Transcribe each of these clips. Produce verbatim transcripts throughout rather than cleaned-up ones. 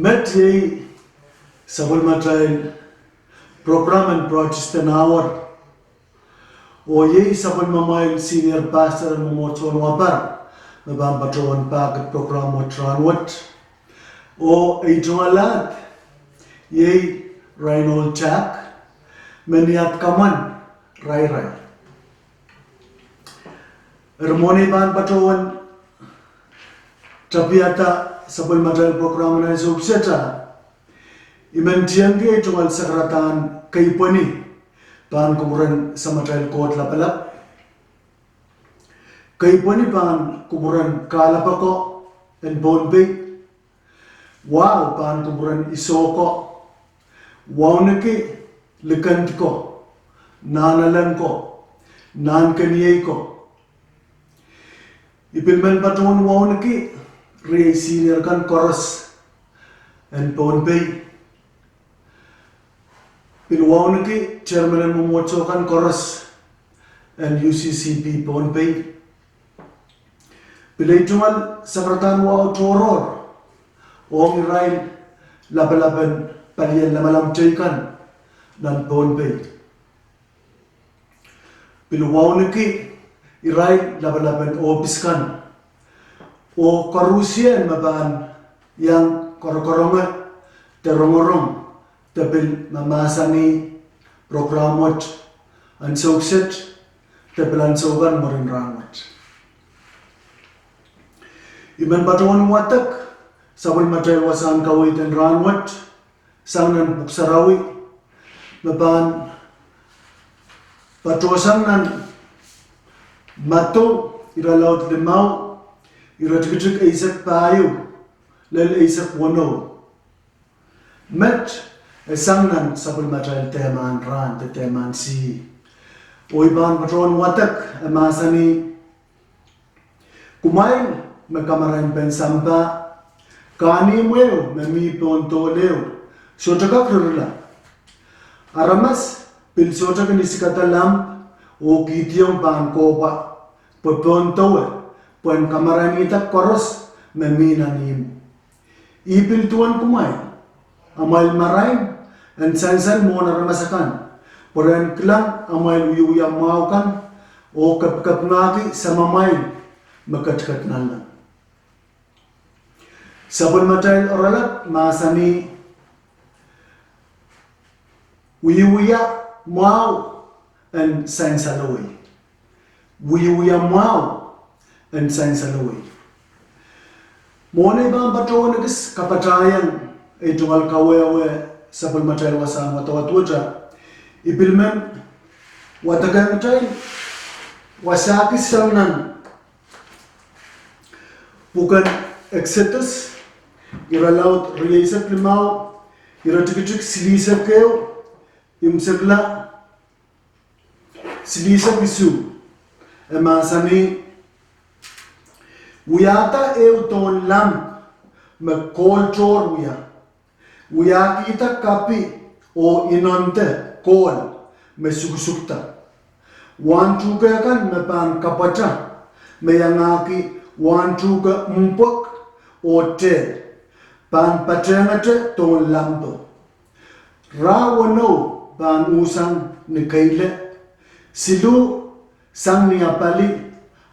Met iei sapwellimatail program en Protestant Hour. Oh iei sapwellimamwail senior pastor en mwomwohdiso en Wapar me pahn patohwan pahkid program wet rahnwet. Oh ei tungoal ahd iei Reinhold Jack, me ni ahd kamwan Rairai. Eri mwohn ei pahn patohwan tapiada sapwellimatail program en ansou kiset, I men tiengki ei tungoal sakaradahn keipweni pahn kupwuren Samatail Koht Lapalap. Keipweni pahn kupwuren kahlap ako en Pohnpei. Wahu pahn kupwuren iso ko, wauneki likend ko, nahnalek ko, nahnkeniei ko. I pil men patohwan wauneki riei senior kan koaros en Pohnpei. Pil wauneki chairman en mwomwohdiso kan koaros en U C C P Pohnpei. Pil ei tungoal sakaradahn wahu tohrohr ong irail lapalapen palien lamalam teikan nan Pohnpei. Pil wauneki irail lapalapen ohpis kan, oh koarusie me pahn iang korokoronge de rongorong de pil mahmahsanih program wet ansou kiset de pil ansou kan mwurin rahnwet. I men patohwan wadek sapwellimatail wasahn kaweid en rahnwet sang nan Pwuhk Sarawi me pahn patohsang nan Madiu, irelaud limau, iretikitik eisek pahieu lel eisek weneu. Met, e sang nan sapwellimatail dehmahn rahn de dehmahn sih. Oh I pahn patohwan wadek, e mahsanih: Kumwail me kamarainpen sampah, kahnimw ehu me mi pohn dohl ehu sohte kak ririla. Aramas pil sohte kin isikada lamp oh kihdiong pahn kohpwa pohn dowe, pwehn kamarainihda koaros me mi nan ihmwo. Ih pil duwen kumwail: Amwail marain en sansal mwohn aramas akan, pwe re en kilang amwail wiewia mwahu kan oh kepikepingahki Samamwail me ketiket nanleng. Sapwellimatail oaralap mahsanih: Wiewia mwahu en sansalowei. Wiewia mwahu en sansalowei. Mwohn ei pahn patohwan ekis kapatahieng ei tungoal kawehwe sapwellimatail wasahn wadawad wet, I pil men wadekehng kitail wasa kis sang nan pwuken Eksodos, irelaud rieisek limau, iretikitik silihsek ehu, imwisekla silihsek isuh. E mahsanih: Wiahda ehu dohn lamp me kohl tohr wia, wiahkihda kapi oh inonde kohl me suksukda. Wahntuhke kan me pahn kapwata, me iangahki wahntuhke mpwok oh tehl, pahn patehngete dohn lampo. Rah weneu pahn uhsang ni keile, siluh sang ni apali,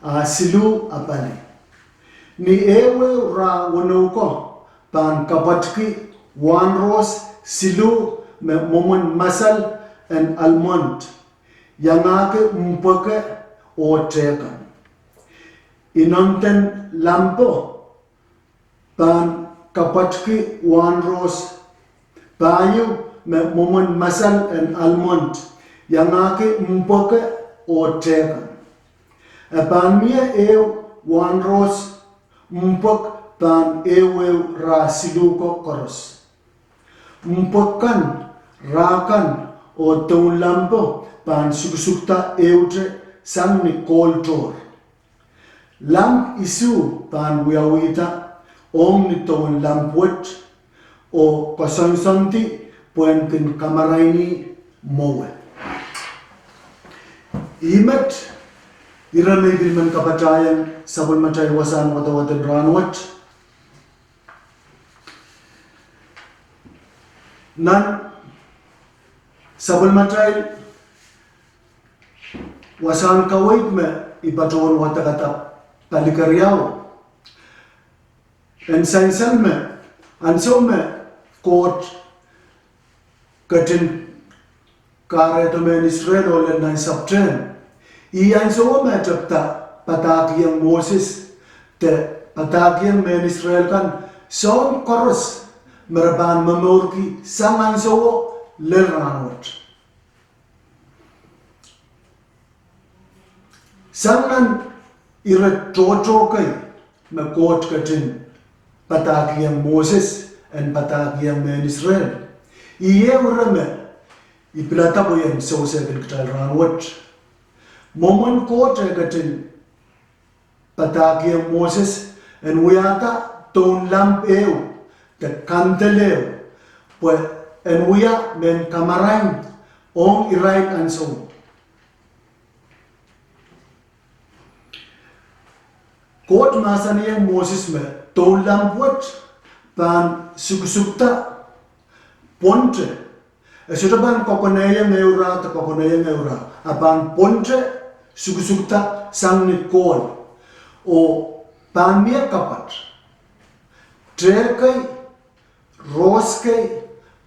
a siluh apali. Ni ehuehu rah weneu ko pahn kapwatki wahnrohs siluh me mwomwen masal en almond, iangahki mpweke oh tehkan. Inonden lampo pahn kapwatki wahnrohs pahieu me mwomwen masal en almond, iangahki mpweke oh tehkan. E pahn mie ehu wahnrohs mpwok pahn ehuehu rah siluh ko koaros. Mpwok kan, rah kan, oh dohn lampo pahn suksukda ehute sang ni kohl tohr. Lamp isuh pahn wiawihda ong ni dohn lamp wet, oh koasoansoandi pwehn kin kamaraini mwowe. Ih met ire me I pil men kapatahieng sapwellimatail wasahn wadawad en rahnwet. Nan sapwellimatail wasahn kaweid me I patohwan wadekada palikeriau, en sansal me ansou me Koht ketin kahrehdo mehn Israel oh lel nan sapwtehn, ih ansouo me e tepda padahkihong Moses de padahkihong mehn Israel kan soahng koaros me re pahn momourki sang ansouo lel rahnwet. Sang nan ire tohto kei me Koht ketin padahkihong Moses en padahkihong mehn Israel, ih ehu ire me I pilada pwe I en sewesehkin kitail rahnwet. Mwomwen Koht e ketin padahkihong Moses en wiahda dohn lamp ehu de kandel ehu, pwe en wia mehn kamarain ong irail ansouo. Koht mahsanihong Moses me dohn lamp wet pahn suksukda pwonte. E sohte pahn kokonehiong ehu rah de kokonehiong ehu rah, a pahn pwonte suksukda sang ni kohl, oh pahn mie kapwat. Tehkei, roskei,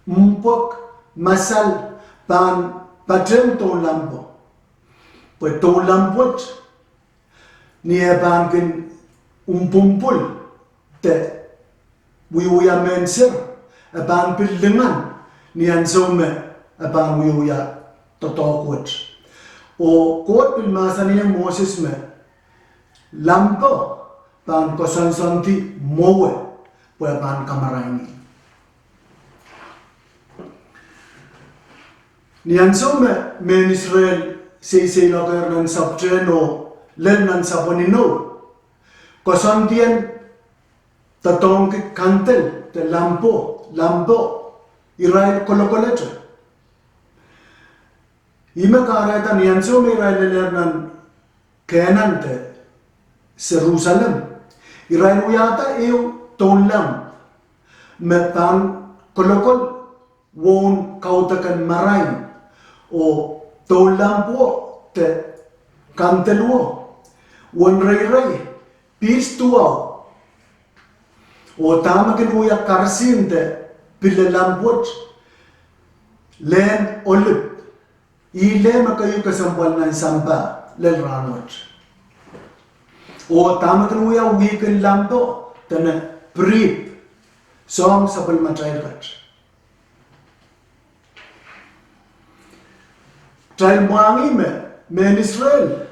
mpwok, masal pahn patehng dohn lampo. Pwe dohn lamp wet, ni e pahn kin umpumpul de wiewia mehn ser, e pahn pil lingan ni ansou me e pahn wiewia doadoahk wet. Oh Koht pil mahsanihong Moses me lampo pahn koasoansoandi mwowe pwe pahn kamarain ih. Ni ansou me mehn Israel seiseiloakehr nan sapwtehn oh lel nan sapwen inou, koasoandien doadoahngki kandel de lampo, lampo, irail kolokolete. Ih me kahrehda ni ansou me irail lelehr nan Kenan de Serusalem, irail wiahda ehu doullamp me pahn kolokol wohn kaudok en marain, oh doullampo de kandeluo, uwen reirei, piht duwau, oh dahme kin wia karisihn de pil lamp wet, lehn olip, ih leh me keieu kesempwal nan sampah lel rahnwet. Oh dahme kin wia wihk en lampo, dene pirihp, soahng sapwellimatail kat. Kitail mwahngih me mehn Israel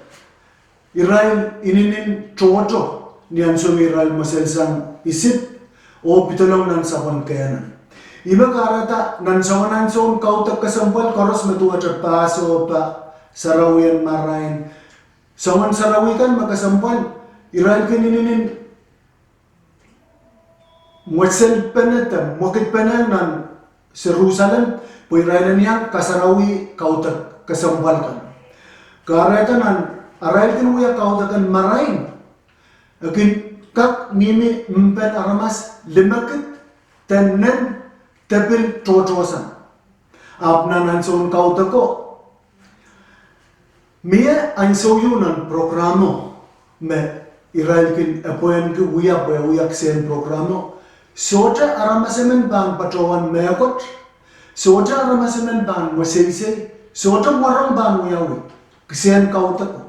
irail inenen tohto ni ansou me irail mweselsang Isip oh pedolong nan sapwen Kenan. Ih me kahrehda nan soangen ansoun kaudok kesempwal koaros me duwehte Passover, sarawien marain, soangen sarawi kan me kesempwal, irail kin inenen mwesel pene de mwekid pene nan Serusalem pwe irail en iang kasarawi kaudok kesempwal kan. Kahrehda nan arail kin wia kaudok en marain, e kin kak mihmi mpen aramas limekid de nen de pil tohtohsang. Ahpw nan ansoun kaudoko, mie ansou ieu nan prokramo me irail kin epwehnki wia pwe wia kisehn prokramo. Sohte aramas emen pahn patohwan mehkot, sohte aramas emen pahn mweseisei, sohte mworong pahn wiawi kisehn kaudoko.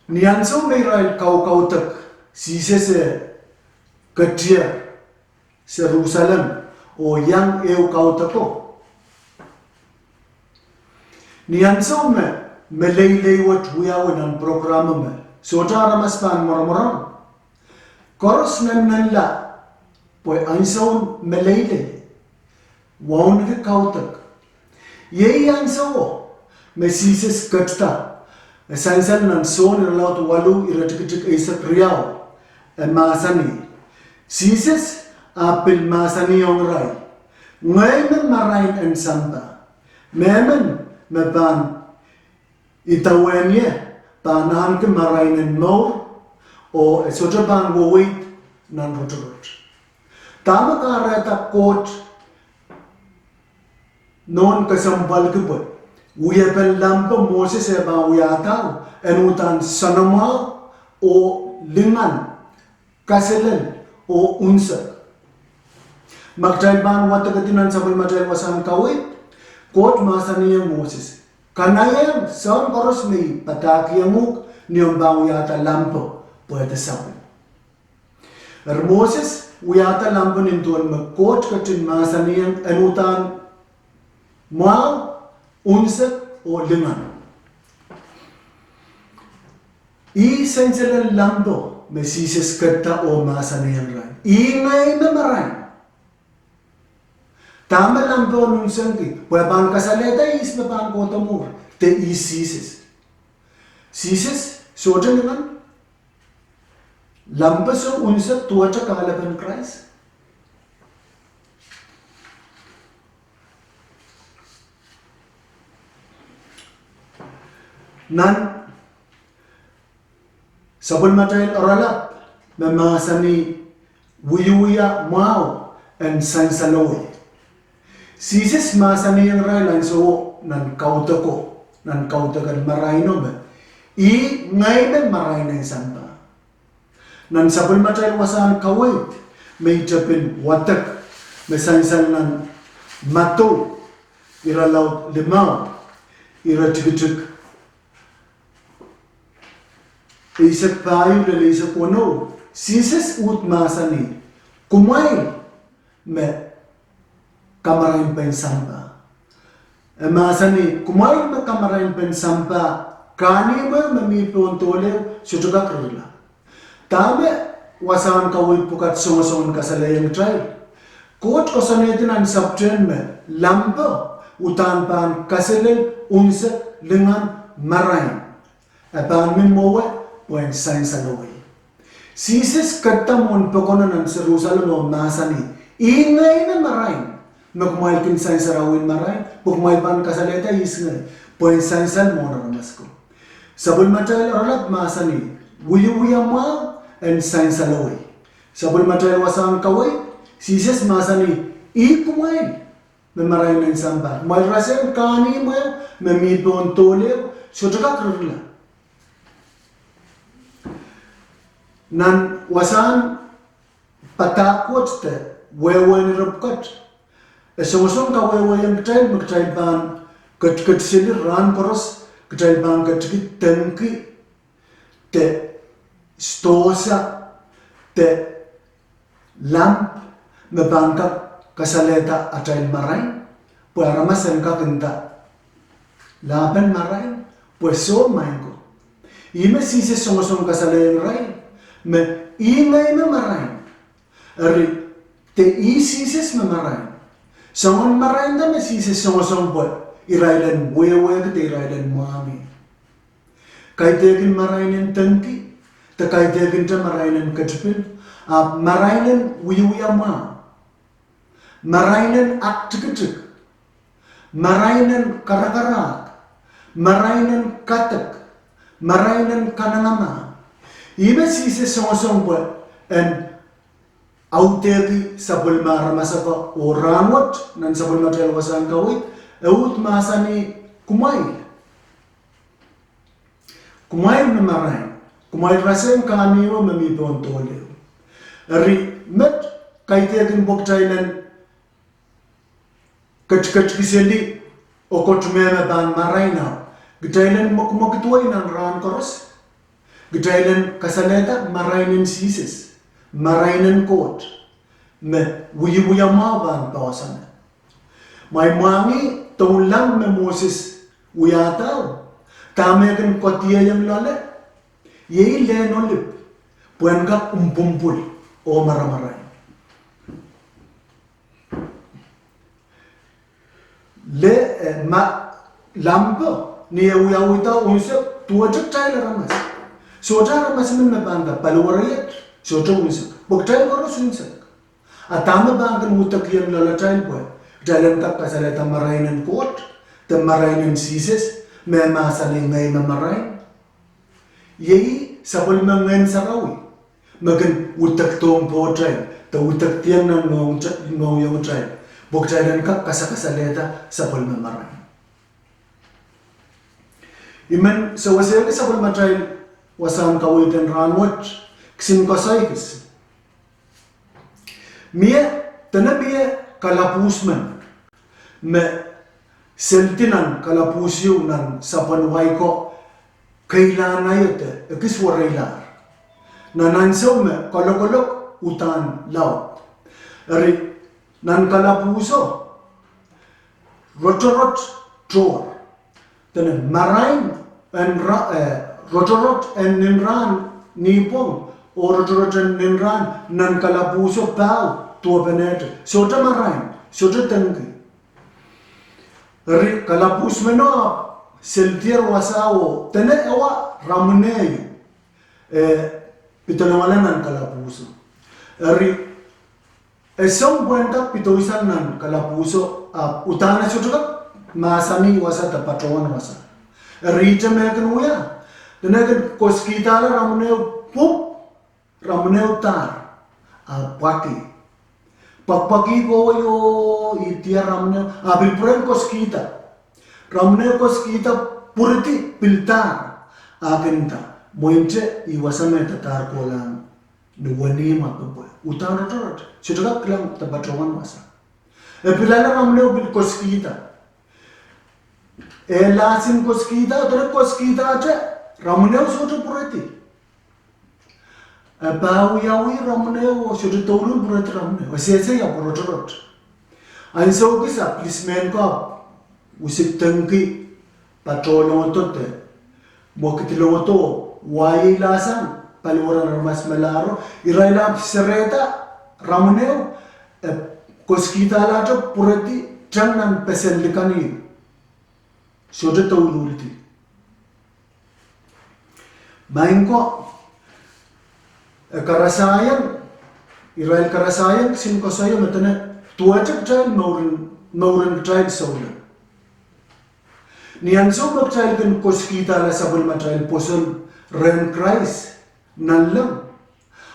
Ni ansou me irail kaukaudok, Sises e ketier Serusalem oh iang ehu kaudoko. Ni ansou me meleilei wet wiawi nan prokramo me sohte aramas pahn mworomworong, koaros nennenla pwe ansoun meleilei, wauneki kaudok. Iei ansouo me Sises ketida, e sansal nan Sohn irelaud waluh iretikitik eisek riau, e mahsanih, Sises ahpw pil mahsanihong irail, Ngehi me marain en sampah. Mehmen me pahn idawehn ie pahn ahneki marain en mour, oh e sohte pahn weweid nan rotorot. Dahme kahrehda Koht nohn kesempwalki pwe wiepen lampo Moses e pahn wiahda en uhdahn soanamwahu oh lingan, kaselel oh unsek. Ma kitail pahn wadekedi nan sapwellimatail wasahn kaweid, Koht mahsanihong Moses, Kanaiehng soahng koaros me I padahkihong uhk ni omw pahn wiahda lampo pwehde sapwung. Eri Moses wiahda lampo nin duwen me Koht ketin mahsanihong en uhdahn mwahu, unsek oh lingan. Ih sansalen lampo me Sises ketida oh mahsanihong irail, Ih ngehi me marain. Dahme lampo unsengki? Pwe pahn kasalehda ihs me pahn kohdo mwuhr, de ihs Sises. Sises sohte lingan, lampo soh, unsek duwehte kahlepen Krais. Nan sapwellimatail oaralap me mahsanih wiewia mwahu en sansalowei, Sises mahsanihong irail ansouo nan kaudoko, nan kaudok en maraino me, Ih ngehi me marain en sampah. Nan sapwellimatail wasahn kaweid me I tepin wadek, me sansal nan Madiu irelaud limau iretikitik eisek pahieu lel eisek weneu, Sises uhd mahsanih, Kumwail me kamarainpen sampah. E mahsanih, kumwail me kamarainpen sampah, kahnimw ehu me mi pohn dohl ehu sohte kak rirla. Dahme wasahn kaweid pwukat songosong en kasalehiong kitail? Koht koasoanehdi nan sapwtehn me lampo uhdahn pahn kaselel, unsek, lingan, marain. E pahn mi mwowe pwehn sansal wi. Sises ketido mwohn pokono nan Serusalem oh mahsanih, ih ngehi me marain, me kumwail kin sansal wi marain, pwe kumwail pahn kasalehda ihs ngehi, pwehn sansal mwohn aramas ko. Sapwellimatail oaralap mahsanih, wiewia mwahu en sansal wi. Sapwellimatail wasahn kaweid, Sises mahsanih, ih kumwail me marain en sampah. Kumwail rasehng kahnimw ehu me mi pohn dohl ehu sohte kak rirla. Nan wasahn padahk wet de wehwehn ire pwukat, e songosong kawehwehiong kitail me kitail pahn ketiket seli rahn koaros, kitail pahn ketikihda dengki, de sidohsa, de lamp me pahn kak kasalehda atail marain, pwe aramas en kak nda, lahpen marain, pwe soh maing ko. Ih me Sises songosong kasalehiong irail, me ih ngehi me marain. Eri, de ih Sises me marain. Soangen marain da me Sises songosong pwe irail en wehwehki de irail en mwahngih? Kaidehkin marain en dengki, de kaidehkinte marain en ketipin, ahpw marain en wiewia mwahu, marain en aktikitik, marain en karakarahk, marain en kadek, marain en kanengamah. Ih me Sises songosong pwe en audehki sapwellime aramas ako, oh rahnwet nan sapwellimatail wasahn kaweid, e uhd mahsanih, kumwail, kumwail me marain, kumwail rasehng kahnimw ehu me mi pohn dohl ehu. Eri met kaidehkin pwe kitail en ketiketki seli okot me me pahn marain, ahpw kitail en mwekimwekid wei nan rahn koaros, kitail en kasalehda marain en Sises, marain en Koht, me wiewia mwahu pahn poahsoane. Kumwail mwahngih doulahng me Moses wiahda, dahme e kin kohdiehiong loale, iei lehn olip, pwehn kak mpwumpwul oh maramarain. Le, eh, ma, lampo, ni e wiawihda unsek, duwehte kitail aramas. Sohte aramas emen me pahn nda paliwar iet sohte unsek, pwe kitail koaros unsek. A dahme pahn kin uhdekihong loalatail pwe kitail en kak kasalehda marain en Koht, de marain en Sises, me mahsanih ngehi me marain? Iei sapwellime Ngehn Sarawi me kin uhdekdohng pohtail, de uhdekdiong nan mohngiongitail, pwe kitail en kak kasakasalehda sapwellime marain. I men sewesehki sapwellimatail wasahn kaweid en rahnwet kisin koasoi kis. Mie, dene mie kalapwuhs men me seldi nan kalapwuhs ieu nan sapwen wai ko, keilahn aio de ekis wereilahr. Nan ansou me kalokolok uhdahn laud. Eri, nan kalapwuhso, rotorot tohr, dene marain en ra-, eh, rotorot en nin rahn nipwong, oh rotorot en nin rahn nan kalapwuhso pahu duwepenehte. Sohte marain, sohte dengki. Eri kalapwuhs meno seldier wasao, dene ewa ramwin ehu, eh, pedolongala nan kalapwuhso. Eri e song pwehn kak pedoisang nan kalapwuhso, ahpw uhdahn e sohte kak mahsanih wasa de patohwan wasa. Eri ihte me e kin wia, dene e kin koasoakihdahla ramwin ehu pwup, ramwin ehu dahr, ahpw pwakih. Pwakpwakih kohwei oh, ih diar ramwin ehu, a pil pwurehng koasoakihda. Ramwin ehu koasoakihda, pwuridi, pil dahr, a kin nda, mweinte ih wasa me dadahr kohlahng ni wenihmw, ahpw pwe uhdahn rotorot, sohte kak kilang de patohwan wasa. E pil ale ramwin ehu pil koasoakihda. E lahsin koasoakihda, dene koasoakihdahte, ramwin ehu sohte pwuredi. E pahn wiawi ramwin ehu oh sohte douluhl pwuredi ramwin ehu, e sehse ia pwe rotorot. Ansou kis a pilismen ko ahpw wisikdengki patohlongodo de mwekidlongodo, wahieila sang paliwar en aramas me laro, irail ahpw serehda ramwin ehu, e koskihdalahte pwuredi teng nan pesen likan ieu, sohte douluhl di. Maing ko, e karasaiong, irail karasaiong kisin koasoia me dene duwehte kitail mouren, mouren kitail souleng. Ni ansou me kitail kin koskihdahla sapwellimatail pwoson rehn Krais nanleng,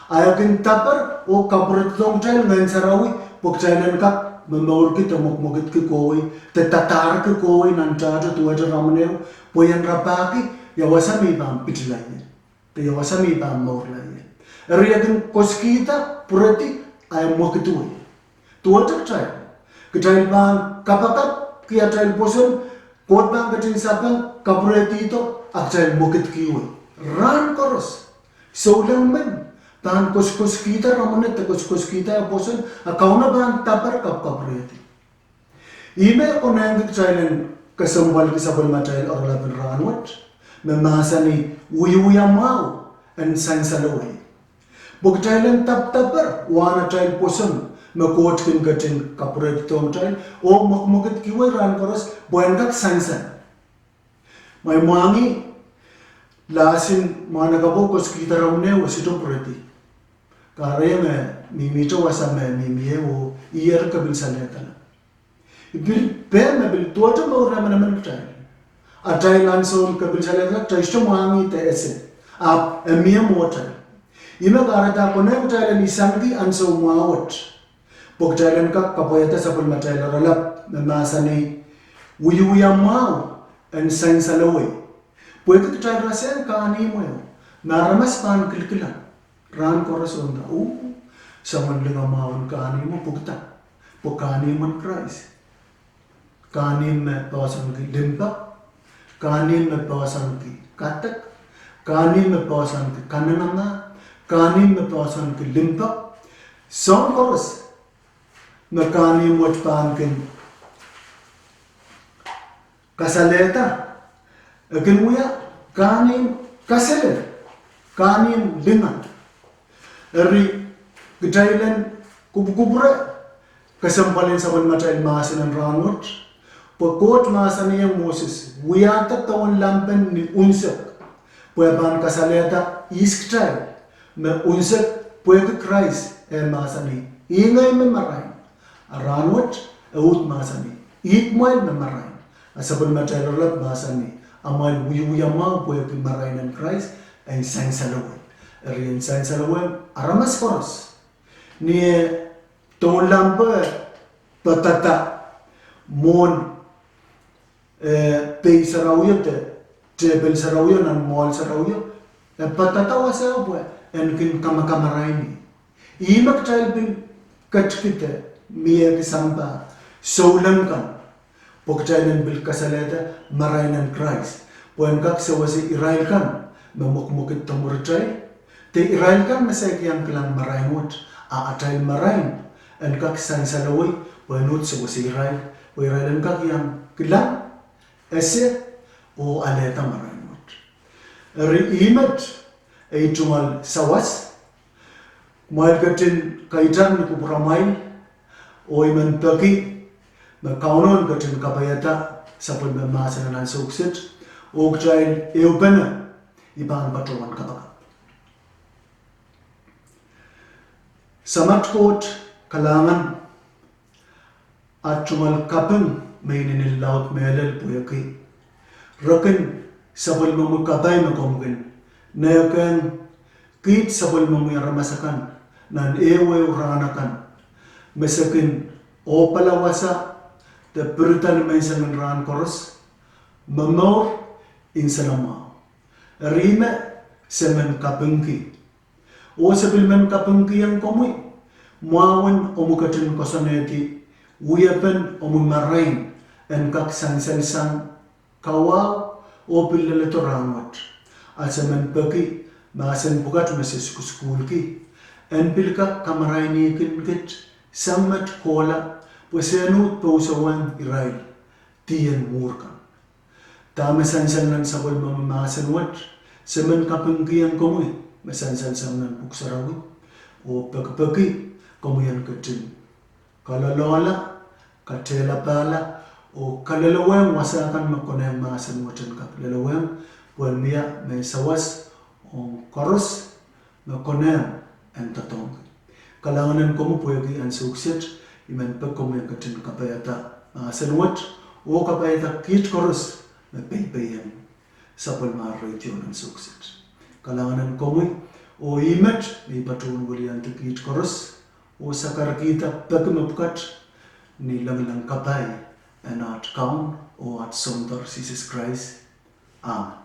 a e kin daper oh kapwuredohng kitail Ngehn Sarawi pwe kitail en kak momourki de mwekmwekidki kohwei de dadahrki kohwei nan tahto duwehte ramwin ehu, pwe ien rapahki ia wasa me I pahn pitila ie, de ia wasa me I pahn mourla ie. Eri e kin koskihda, pwuredi, a e mwekidwei. Duwehte kitail, kitail pahn kapakapki atail pwoson, Koht pahn ketin sapeng, kapwurehdihdo, a kitail mwekidkiwei. Rahn koaros, souleng men pahn koskoskihda ramwin de koskoskihda e pwoson, a Kauno pahn daper kapwkapwurehdi. Ihme konehngki kitail en kesempwalki sapwellimatail oaralap en rahnwet, me mahsanih wiewia mwahu en sansalowei. Pwe kitail en dapdaper wahn atail pwoson me Koht kin ketin kapwurehdidohng kitail oh mwekmwekidkiwei rahn koaros pwe en kak sansal. Ma I mwahngih lahsin mwahnakapwo koskihda ramwin ehu, e sohte pwuredi. Kahrehiong e mihmihte wasa me mihmi ie oh ier kepilsalehdala. I pil pehm me pil duwehte mour emenemen kitail. Atail ansoun kepilsalehdala kitail sohte mwahngih de ese, ahpw e mie mwohtail. Ihme kahrehda konehng kitail en isanki ansou mwahu wet pwe kitail en kak kapwaiada sapwellimatail oaralap me mahsanih wiewia mwahu en sansalowei. Pwehki kitail rasehng kahnimw ehu me aramas pahn kilkilang rahn koaros oh nda, uh, soangen lingamwahu en kahnimwo pwukida, pwe kahnimwen Krais. Kahnimw me poahsoanki limpoak, kahnimw me poahsoanki kadek, kahnimw me poahsoanki kanengamah, kahnimw me poahsoanki limpoak. Soahng koaros me kahnimw wet pahn kin kasalehda, e kin wia kahnimw kaselel, kahnimw lingan. Eri kitail en kupwukupwure kesempwal en sapwellimatail mahsen en rahnwet, pwe Koht mahsanihong Moses wiahda tohn lampen ni unsek pwe e pahn kasalehda ihs kitail me unsek, pwehki Krais e mahsanih, Ih ngehi me marain. A rahnwet e uhd mahsanih, Ih kumwail me marain. A sapwellimatail oaralap mahsanih, Amwail wiewia mwahu pwehki marain en Krais en sansalowei. Eri en sansalowei aramas koaros. Ni eh tohnlampo padada mwohn eh pei sarawio de tepel sarawio nan mwoahl sarawio, e padada wasao pwe en kin kamakamarain ih. Ihme kitail pil ketikihda miehki sampah souleng kan pwe kitail en pil kasalehda marain en Krais pwe en kak sewese irail kan me mwekmwekiddo mwuritail, de irail kan me saik iang kilang marain wet, a atail marain en kak sansalowei pwe en uhd sewese irail pwe irail en kak iang kilang, ese, oh alehda marain wet. Eri ih met ei tungoal sawas, kumwail ketin kaitar ni kupwuramwail, oh I men peki me Kauno en ketin kapaiada sapwellime mahsen en ansou kiset, oh kitail ehupene I pahn patohwan kapakap. Samat Koht, kalahngan, a tungoal kaping me inenen laud mehlel pwehki re kin sapwellimomwi kapai me komw kin nehkehng kiht sapwellimomwi aramas akan nan ehuehu rahn akan me se kin ohpala wasa de pirida ni menseng en rahn koaros, momour, nsenamwahu. Eri ihme se men kapingki, oh se pil men kapingkihong komwi mwahu en omwi ketin koasoanehdi wiepen omwi marain en kak sansal sang kawahu oh pil leledo rahn wet. A se men peki mahsen pwukat me se sukusukuhlki en pil kak kamarainihkin kiht sang met kohla pwe se uhd pousoan irail dih en mwuhr kan. Dahme sansal nan sapwellime mahsen wet, se men kapingkihong komwi me sansal sang nan Pwuhk Sarawi, oh pekipeki komwi en ketin kaloalohla, katelapahla, oh kalelewehng wasa kan me konehng mahsen wet en kak lelewehng, pwehn wia mehn sawas ong koaros me konehng en doadoahngki. Kalahngan en komwi pwehki ansou kiset I men peki komwi en ketin kapaiada mahsen wet, oh kapaiada kiht koaros me peipeien sapwellime radio nan ansou kiset. Kalahngan en komwi, oh ih met me I patohwan weliandi kiht koaros, oh sakarkihda peki mepwukat, ni lengileng kapai en at Kaun oh at Soundar Sises Krais. Amen.